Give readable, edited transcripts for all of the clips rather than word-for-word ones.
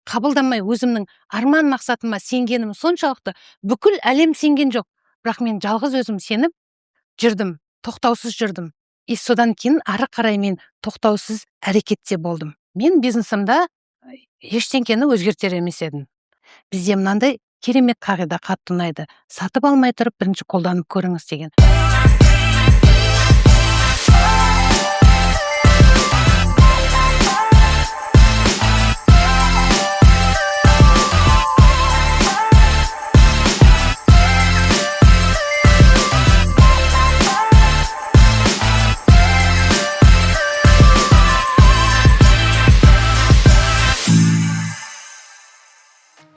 Қабылдамай, өзімнің арман мақсатыма сенгенім соншалықты, бүкіл әлем сенген жоқ, бірақ мен жалғыз өзім сеніп жүрдім, тоқтаусыз жүрдім. И содан кейін ары қарай мен тоқтаусыз әрекетте болдым. Мен бизнесімда ештеңкені өзгертер емес едім. Бізде мынандай керемет қағида қатты ұнайды: сатып алмай тұрып, бірінші қолданып көріңіз деген.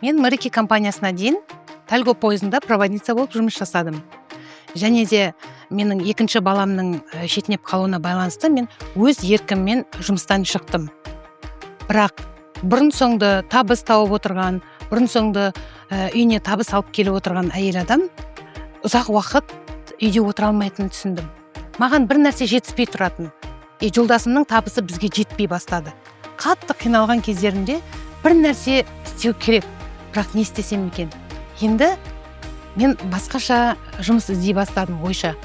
Мен Мэри Кэй компаниясына дейін Тальго пойызында проводница болып жұмыс жасадым. Және де менің екінші баламның шетінеп қалуына байланысты мен өз еркіммен жұмыстан шықтым. Бірақ бұрын соңды табыс тауып отырған, бұрын соңды үйіне табыс алып келіп отырған әйел адам ұзақ уақыт үйде отыра алмайтынын түсіндім. Маған бір нәрсе жетіспей тұратын, и жолдасымның табысы бізге жетпей бастады. Қатты қиналған кездерімде бір нәрсе істеу керек, бірақ не істесем екен? Енді мен басқаша жұмыс іздей бастадым ойша,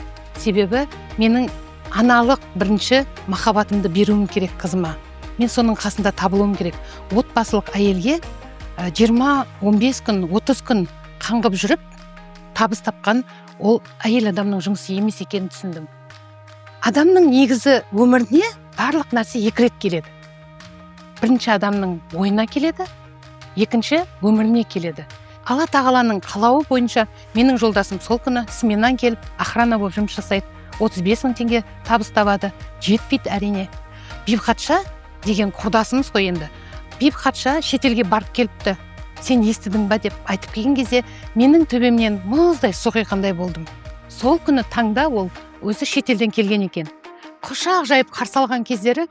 себебі менің аналық бірінші махаббатымды беруім керек қызыма, мен соның қасында табылуым керек. Отбасылық әйелге 20, 15 күн, 30 күн қаңғып жүріп табыс тапқан ол әйел адамның жұмысы емес екенін түсіндім. Адамның негізі өміріне барлық нәрсе екі рет келеді: бірінші адамның ойына келеді, екінші өміріне келеді. Алла тағаланың қалауы бойынша менің жолдасым сол күні сменнан келіп, охрана болып жұмыс жасайды, 35 мың теңге табыс табады. Жетпейді, әрине. Бибіхатша деген құрдасымыз қой енді, Бибіхатша шетелге барып келіпті, сен естідің ба деп айтып келген кезде, менің төбемнен мұздай су құйғандай болдым. Сол күні таңда ол өзі шетелден келген екен. Құшақ жайып қарсы алған кездері: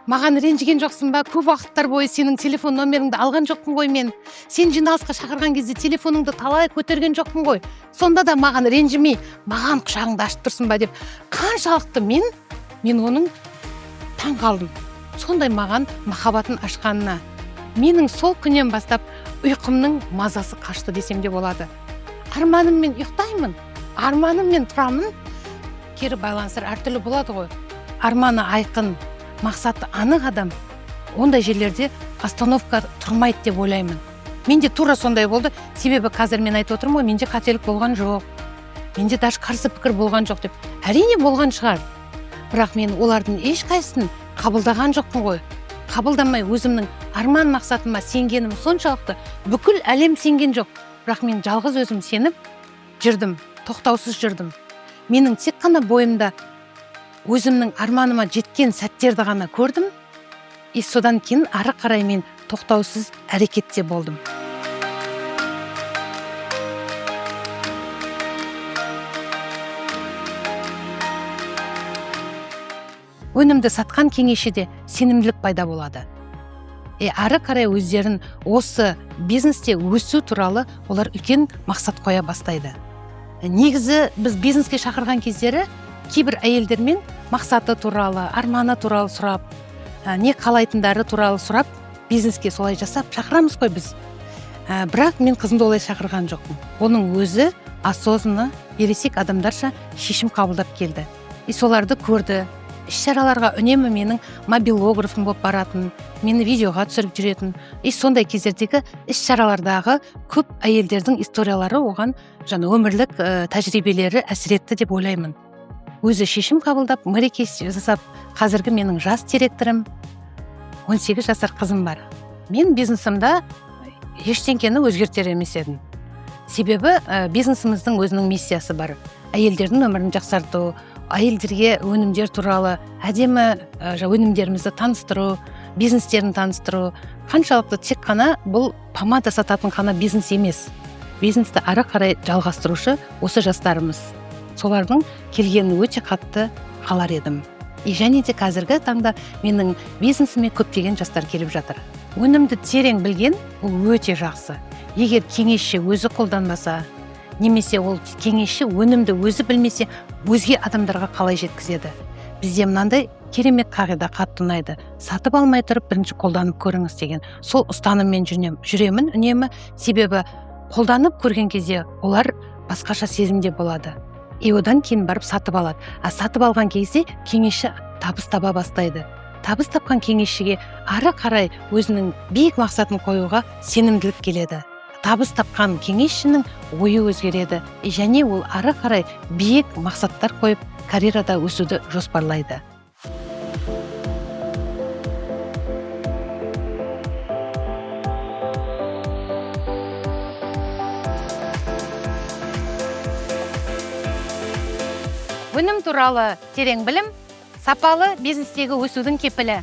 «Маған ренжіген жоқсың ба? Көп уақыттар бойы сенің телефон номеріңді алған жоқпын ғой мен. Сен жиналысқа шақырған кезде телефоныңды талай көтерген жоқпын ғой. Сонда да маған ренжімей, маған құшағыңды ашып тұрсың ба?» деп, қаншалықты мен оның таң қалдым сондай маған махаббатын ашқанына. Менің сол күннен бастап ұйқымның мазасы қашты десем де болады. Арманыммен ұйықтаймын, арманыммен тұрамын. Кері байланыстар әртүрлі болады ғой. Арманы айқын, мақсаты анық адам ондай жерлерде остановка тұрмайды деп ойлаймын. Менде тура сондай болды, себебі қазір мен айтып отырмын ғой, менде қателік болған жоқ, менде даже қарсы пікір болған жоқ деп. Әрине, болған шығар, бірақ мен олардың ешқайсысын қабылдаған жоқпын ғой. Қабылдамай, өзімнің арман мақсатыма сенгенім соншалықты, бүкіл әлем сенген жоқ, бірақ мен жалғыз өзім сеніп жүрдім, тоқтаусыз жүрдім. Менің тек қана бойымда өзімнің арманыма жеткен сәттерді ғана көрдім. И содан кейін ары қарай мен тоқтаусыз әрекетте болдым. Өнімді сатқан кеңесшіде сенімділік пайда болады, и ары қарай өздерін осы бизнесте өсу туралы олар үлкен мақсат қоя бастайды. Негізі біз бизнеске шақырған кездері кейбір әйелдермен мақсаты туралы, арманы туралы сұрап, не қалайтындары туралы сұрап, бизнеске солай жасап шақырамыз ғой біз. Бірақ мен қызымды олай шақырған жоқпын. Оның өзі осознанно, ересек адамдарша шешім қабылдап келді. И соларды көрді, іс шараларға үнемі менің мобилографым болып баратын, мені видеоға түсіріп жүретін. И сондай кездердегі іс шаралардағы көп әйелдердің историялары оған жаңа өмірлік тәжірибелері әсер етті деп ойлаймын. Өзі шешім қабылдап, мереке жасап, қазіргі менің жас директорым, 18 жасар қызым бар. Мен бизнесімда ештеңкені өзгертер емес едім, себебі бизнесіміздің өзінің миссиясы бар: әйелдердің өмірін жақсарту, әйелдерге өнімдер туралы әдемі өнімдерімізді таныстыру, бизнестерін таныстыру. Қаншалықты тек қана бұл помада сататын қана бизнес емес, бизнесті ары қарай жалғастырушы осы жастарымыз. Солардың келгенін өте қатты қалар едім. И және де қазіргі таңда менің бизнесіме көптеген жастар келіп жатыр. Өнімді терең білген ол өте жақсы. Егер кеңесші өзі қолданбаса немесе ол кеңесші өнімді өзі білмесе, өзге адамдарға қалай жеткізеді? Бізде мынандай Керемет қағида, қатты ұнайды: «Сатып алмай тұрып, бірінші қолданып көріңіз» деген. Сол ұстаныммен жүремін үнемі, себебі қолданып көрген кезде олар басқаша сезімде болады и одан кейін барып сатып алады. А сатып алған кезде кеңесші табыс таба бастайды. Табыс тапқан кеңесшіге ары қарай өзінің биік мақсатын қоюға сенімділік келеді. Табыс тапқан кеңесшінің ойы өзгереді және ол ары қарай биік мақсаттар қойып, карьерада өсуді жоспарлайды. Өнім туралы терең білім – сапалы бизнестегі өсудің кепілі.